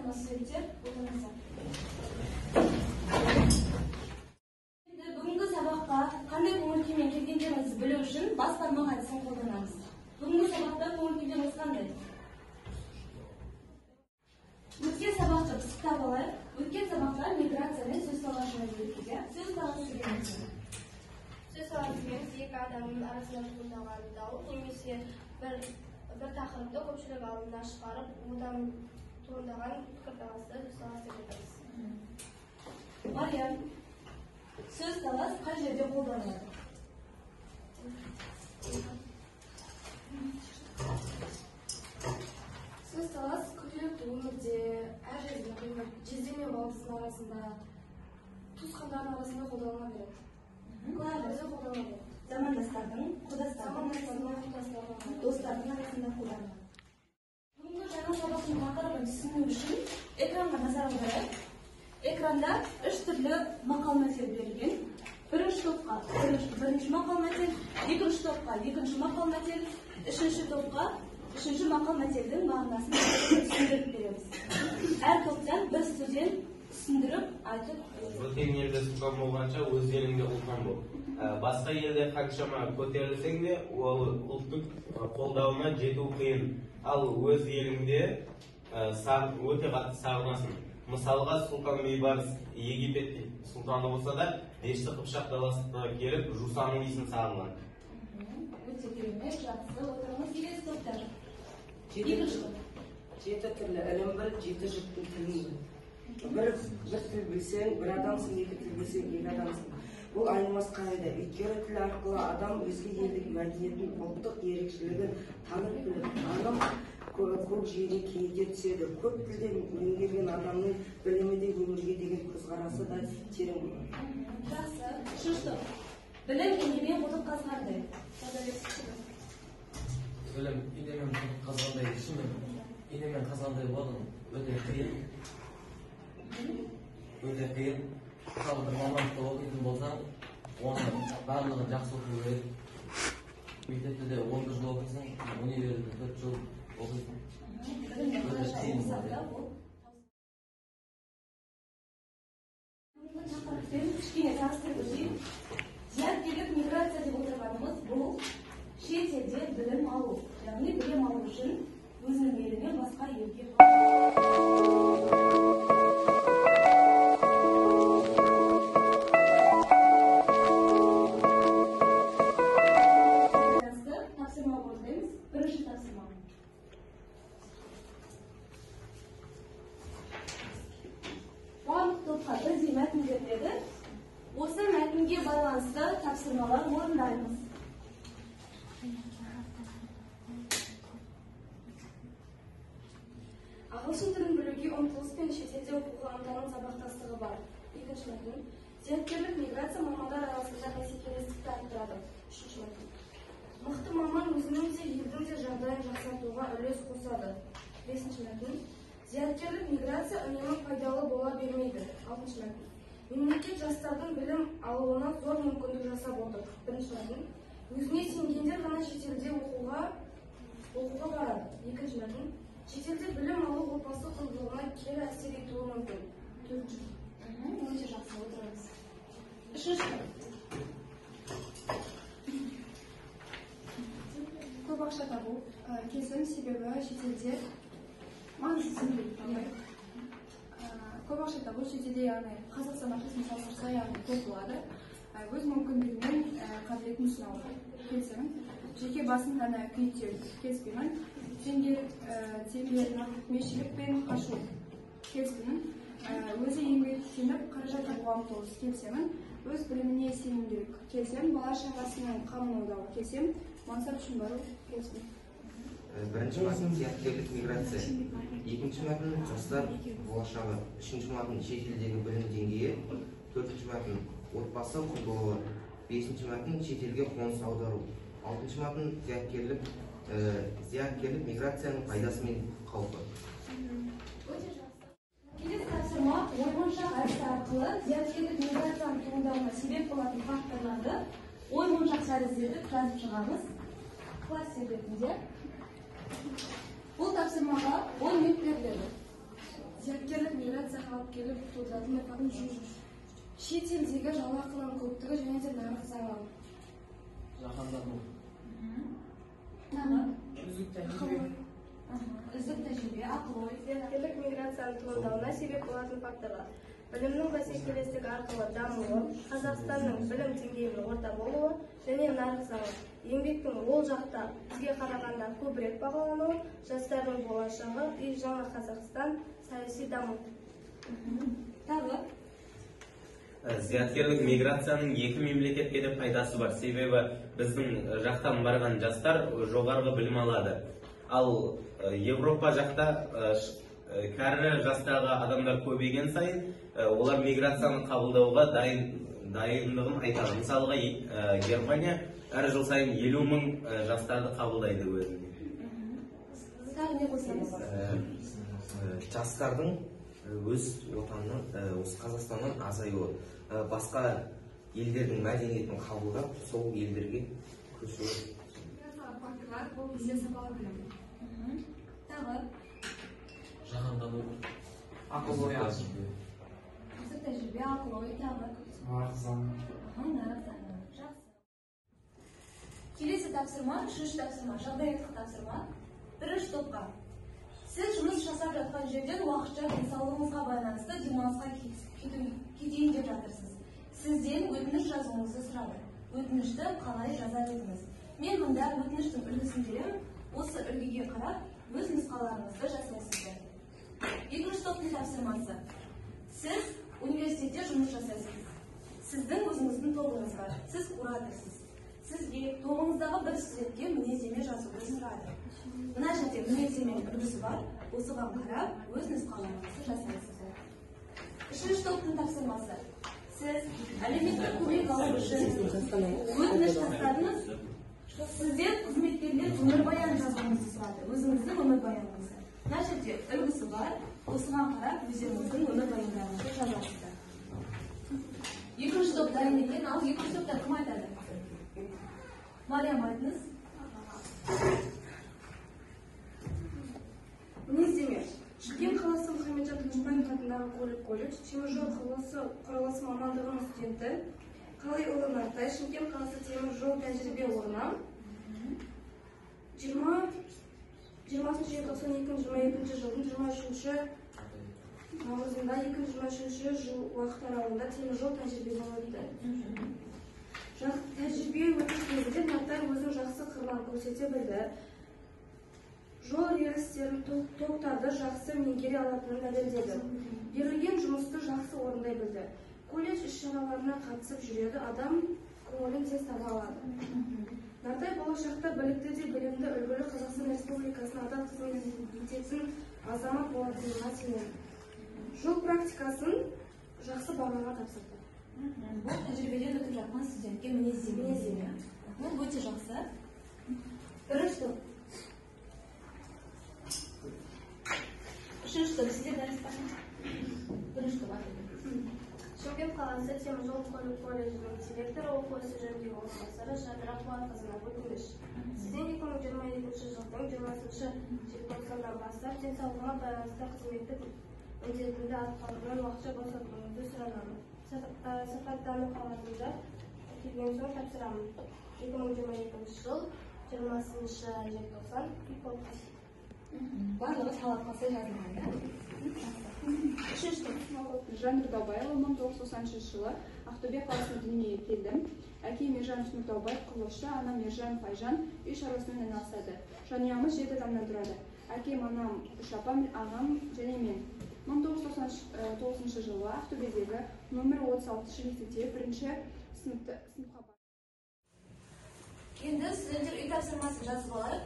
тапсырма, студенттер, отырыңыздар. Енді бүгінгі сабаққа қандай көңіл күймен келгендеріңізді білу үшін бас бармақ әдісін қолданамыз. Бүгінгі сабақта көңіл күйлеріңіз қандай? Өткен сабақты пысықтап алайық. Өткен сабақта миграция мен сөз таласы жайлы өттік, иә? Сөз таласы дегеніміз не? Сөз таласы дегеніміз екі адамның арасында туындаған дау немесе бір тақырыпты көпшілік алдына шығарып, одан туындаған пікірталасты сөз таласы деп атаймыз. Мариям, сөз талас қай жерде қолданылады? Сөз талас күнделікті өмірде, әр жерде, например, жезде мен балдыздың арасында, туысқандардың арасында қолданыла береді. Клара, Өзі қолданыла береді. замандастардың, құрдастардың арасында, Замандастардың, достардың арасында қолданылады. Бүгінгі жаңа сабақтың тақырыбын түсіну үшін экранға назар аударайық. Экранда үш түрлі мақал мәтел берілген. Бірінші топқа бірінші мақал мәтел, екінші топқа екінші мақал мәтел, үшінші топқа үшінші мақал мәтелдің мағынасын түсіндіріп береміз. Әр топтан бір студент түсіндіріп айтып. Бөтен елде сұлтан болғанша өз еліңде ұлтан бол. Басқа елде қаншама көтерілсең де, ол ұлттың қолдауына жету қиын. Ал өз еліңде өте қатты сағынасың. Мысалға, Сұлтан Бейбарыс Египет сұлтаны болса да, Дешті Қыпшақ даласына келіп, жусанның иісін сағынған. Өте керемет, жақсы, отырыңыз. Келесі топтар. Екінші топ. Жеті түрлі ілім біл, жеті жұрттың тілін біл. Бір тіл білсең, бір адамсың, екі тіл білсең, екі адамсың. Бұл айнымас қағида. Өйткені тіл арқылы адам өзге елдің мәдениетін, ұлттық ерекшелігін танып біліп, таным көкжиегін кеңейте түседі. Көп тілді меңгерген адамның білімі де, өмірге деген көзқарасы да терең болады. Жақсы. Үшінші топ. Білім инемен құдық қазғандай. Білім инемен құдық қазғандай, шынымен инемен қазғандай болады, өте қиын. Өте қиын. Мысалы, бір мамандықта оқитын болсаң, оны барлығын жақсы оқу керек. Мектепте де 11 жыл оқисың, универде 4 жыл оқисың. Білімді Өте қанша қиын оқысақ болады. та, ол бүгінгі тақырыппен кішкене таныстырып өтейік. Зияткерлік миграция деп отырғанымыз бұл шетелде білім алу, яғни білім алу үшін өзінің елінен басқа елге байланысты тапсырма орындаймыз. Бірінші тапсырма. Барлық топқа бірдей мәтін беріледі. Осы мәтінге байланысты тапсырмалар орындаймыз. Ағылшын тілін білуге ұмтылыс пен шетелде оқуға ынтаның сабақтастығы бар. Екінші мәтін. Зияткерлік миграция мамандар арасында бәсекелестікті арттырады. Үшінші мәтін. Мықты маман өзінің де елдің де жағдайын жақсартуға үлес қосады. Бесінші мәтін. Зияткерлік миграция үнемі пайдалы бола бермейді. Алтыншы мәтін. Мемлекет жастардың білім алуына зор мүмкіндік жасап отыр. Бірінші мәтін. Өзіне сенгендер ғана шетелде оқуға барады. Екінші мәтін. Шетелде білім алу отбасы құндылығына кері әсер етуі мүмкін. Төртінші. Өте жақсы, отырыңыз. Үшінші топ. Көп ақша табу, келісім, себебі шетелде маңызды. Көп ақша табу шетелде, яғни Қазақстан ақшасын салыстырса, яғни көп болады. Өз мүмкіндігі мен қабілетін сынау. Келісемін. Жеке басын ғана күйттеу. Келіспеймін. Теңгермешілік пен қашу. Келіспеймін. Өзі еңбектеніп қаражат табуға ұмтылыс. Келісемін. Өз біліміне сенімділік. Келісемін. Бала шағасының қамын ойлау. Келісемін. Мансап үшін бару. Келісемін. Бірінші мәтін зияткерлік миграция, екінші мәтін жастар болашағы, үшінші мәтін шетелдегі білім деңгейі, төртінші мәтін отбасы құндылығы, бесінші мәтін шетелге қоныс аудару, алтыншы мәтін зияткерлік миграцияның пайдасы мен қаупі. Өте жақсы. Келесі тапсырма оймоншақ әдісі арқылы зияткерлік миграцияның туындауына себеп болатын факторларды оймоншақ тәріздетіп жазып шығамыз. Кластер ретінде. Бұл тапсырмаға 10 минут беріледі. келіп тудыратын шетелдегі жалақының көптігі және де нарық заңы. Жаһандану. Тағы. Үздік тәжірибе. Үздік тәжірибе, ақыл ой. Зияткерлік миграцияның туындауына себеп болатын факторлар: білімнің бәсекелестік арқылы дамуы, Қазақстанның білім деңгейінің орта болуы және нарық заңы, еңбектің ол жақта бізге қарағанда көбірек бағалануы, жастардың болашағы и жаңа Қазақстан саяси даму. Тағы. Зияткерлік миграцияның екі мемлекетке де пайдасы бар. Себебі біздің жақтан барған жастар жоғарғы білім алады. Ал Европа жақта кәрі жастағы адамдар көбейген сайын олар миграцияны қабылдауға дайындығын айтады. Мысалға, Германия әр жыл сайын 50 мың жастарды қабылдайды өзіне. Тағы не қосамыз? Жастардың өз отанынан, осы Қазақстаннан азаюы, басқа елдердің мәдениетін қабылдап, сол елдерге көшуі. Факторлар бұл бізде сапалы білім. Тағы. Жаһандану. Ақыл ой. Үздік тәжірибе, ақыл ой, тағы. Нарық заңы. Нарық заңы. Жақсы. Келесі тапсырма, үшінші тапсырма, жағдаяттық тапсырма. Бірінші топқа. Сіз жұмыс жасап жатқан жерден уақытша денсаулығыңызға байланысты демалысқа кетейін деп жатырсыз. Сізден өтініш жазуыңызды сұрады. Өтінішті қалай жазар едіңіз? Мен мұнда өтініштің үлгісін беремін. Осы үлгіге қарап, өз нұсқаларыңызды жасайсыздар. Екінші топтың тапсырмасы. Сіз университетте жұмыс жасайсыз. Сіздің өзіңіздің тобыңыз бар. Сіз кураторсыз. Сізге тобыңыздағы бір студентке мінездеме жазуды сұрады. Мына жерде мінездеменің үлгісі бар. Осыған қарап, өз нұсқаларыңызды жасайсыздар. Үшінші топтың тапсырмасы. Сіз әлеуметтік көмек алу үшін өтініш тастадыңыз. Сізден қызметкерлер өмірбаян жазуыңызды сұрады. Өзіңіздің өмірбаяныңызды. Мына жерде үлгісі бар. Осыған қарап, өздеріңіздің өмірбаяндарыңызды жазасыздар. Екінші топ дайын екен. Ал екінші топта кім айтады? Мариям, айтыңыз. Мінездеме. Шымкент қаласы Мұхамеджан Тынышбаев атындағы көлік колледж теміржол құрылысы мамандығының студенті Қалайұлы Нартай Шымкент қаласы теміржол тәжірибе орны 20 желтоқсан 2022 жылдың 23 наурызында 2023 жыл уақыт аралығында теміржол тәжірибеден өтті. Тәжірибе өту кезінде Нартай өзінің жақсы қырларын көрсете білді. Жол рельстерін, токтарды жақсы меңгере алатынын дәлелдеді. Берілген жұмысты жақсы орындай білді. Колледж іс-шараларына қатысып жүреді, адам көңілін тез таба алады. Нартай болашақта білікті де білімді, үлгілі Қазақстан Республикасына адал қызмет ететін азамат болатынына сенемін. Жол практикасын жақсы бағаға тапсырды. Бұл тәжірибеден өтіп жатқан студентке мінездеме. Бұл өте жақсы. Бірінші топ. Үшінші топ, сіздер дәріс бар ма? Бірінші топ айтыңыз. Шымкент қаласы теміржол көлік колледжінің директоры оқу ісі жөніндегі орынбасары Жадыра Қуатқызына өтініш. Сізден 2022 жылдың 20 желтоқсаннан бастап денсаулығыма байланысты қызметтік міндетімді атқарудан уақытша босатуыңызды сұранамын. Сырқаттану қағазымды келген соң тапсырамын. 2022 жыл 20 желтоқсан үй қос. Барлығы талапқа сай жазылған, да? Үшінші топ. Нұржан Нұрдаубайұлы 1990 жылы Ақтөбе қаласында дүниеге келді. Әкем Ержан Нұрдаубаев құрылысшы, анам Ержан Файжан үй шаруасымен айналысады. Жанұямыз 7 адамнан тұрады. Әкем, анам, үш апам, ағам және мен. 1999 жылы Ақтөбедегі нөмір 36 мектепте бірінші сыныпқа бардым. Енді студенттер үй тапсырмасын жазып алайық.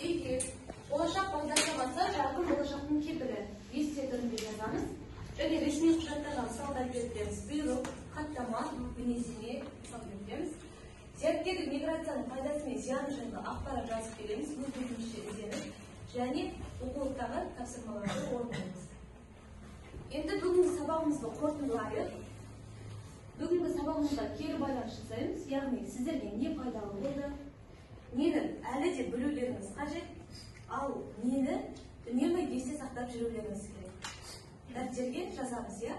Үйге болашақ бағдарламасы жарқын болашақтың кепілі есте түрінде жазамыз. Және ресми құжаттарға мысалдар келтіреміз. Бұйрық, хаттама, мінездеме мысал келтіреміз. Зияткерлік миграцияның пайдасы мен зияны жайлы ақпарат жазып келеміз, өз бетімізше ізденіп және оқулықтағы тапсырмаларды орындаймыз. Енді бүгінгі сабағымызды қорытындылайық. Бүгінгі сабағымызда кері байланыс жасаймыз, яғни сіздерге не пайдалы болды, нені әлі де білулеріңіз қажет, ал нені үнемі есте сақтап жүрулеріңіз керек. Дәріс Дәптерге жазамыз, иә?